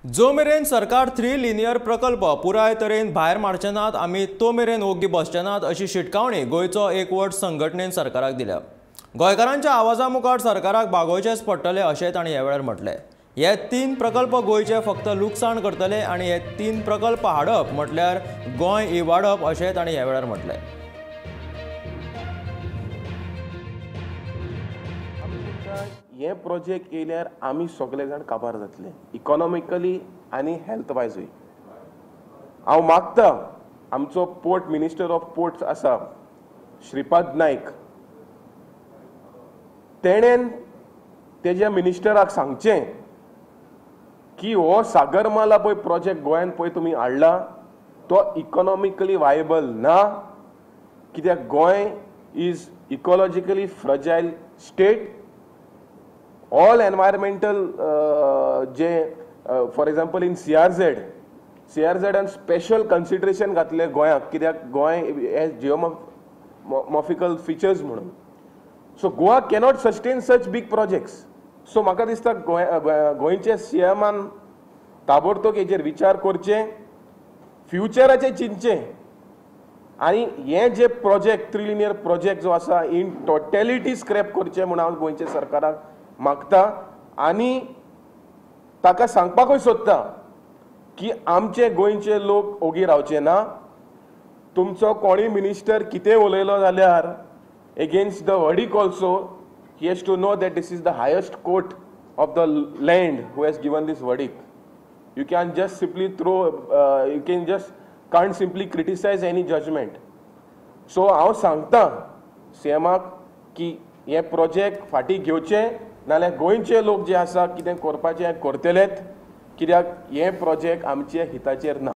जो मेरेन सरकार थ्री लिनियर प्रकल्प पुराय तरेन भायर मारचे नात आमी तो मेरेन ओगी बसचे नात अशी शिटकावणी गोंयचो एकवट संघटनेन सरकाराक दिल्या। गोंयकारांच्या आवाजा मुखार सरकाराक बागोवचेंच पडटलें अशें तांणी ह्या वेळार म्हटलें। हे तीन प्रकल्प गोंयचे फक्त लुकसाण करतले आनी हे तीन प्रकल्प हाडप म्हटल्यार गोंय इबाडप अशें तांणी ह्या वेळार म्हटलें। हे प्रोजेक्ट येयल्यार आमी सगळे जाण काबार जातले इकॉनॉमिकली आनी हेल्थ वायजूय। हांव मागता आमचो पोर्ट मिनिस्टर ऑफ पोर्ट्स आसा श्रीपाद नायक, तेणेन तेज्या मिनिस्टराक सांगचें की हो सागरमाला पळय प्रोजेक्ट गोंयान पळय तुमी हाडला तो इकॉनॉमिकली वायबल ना, कित्याक Goa is ecologically fragile state. All environmental J for example in CRZ special consideration घातले गोंयाक, कित्याक गोंय एज जियोमॉर्फिकल फिचर्स म्हणून. So Goa cannot sustain such big projects. So म्हाका दिसता गोंयचे सीएमान ताबडतोब हेजेर विचार करचे, फ्युचराचें चिंतचें आनी हे जे प्रोजेक्ट थ्री लिनियर प्रोजेक्ट जो आसा इन टोटॅलिटी स्क्रॅप करचें म्हूण हांव गोंयच्या सरकाराक मागता आनी ताका सांगपाकूय सोदता की आमचे गोंयचे लोक ओगी रावचे ना। तुमचो कोणूय मिनिस्टर कितें उलयलो जाल्यार against the verdict also he has to know that this is the highest court of the land who has given this verdict. You can just simply throw you can just can't simply criticise any judgement. So हांव सांगता सीएमाक की हे project फाटीं घेवचे, नाल्यार गोंयचे लोक जे आसा कितें करपाचें करतलेत, कित्याक हे प्रोजेक्ट आमचे हिताचेर ना।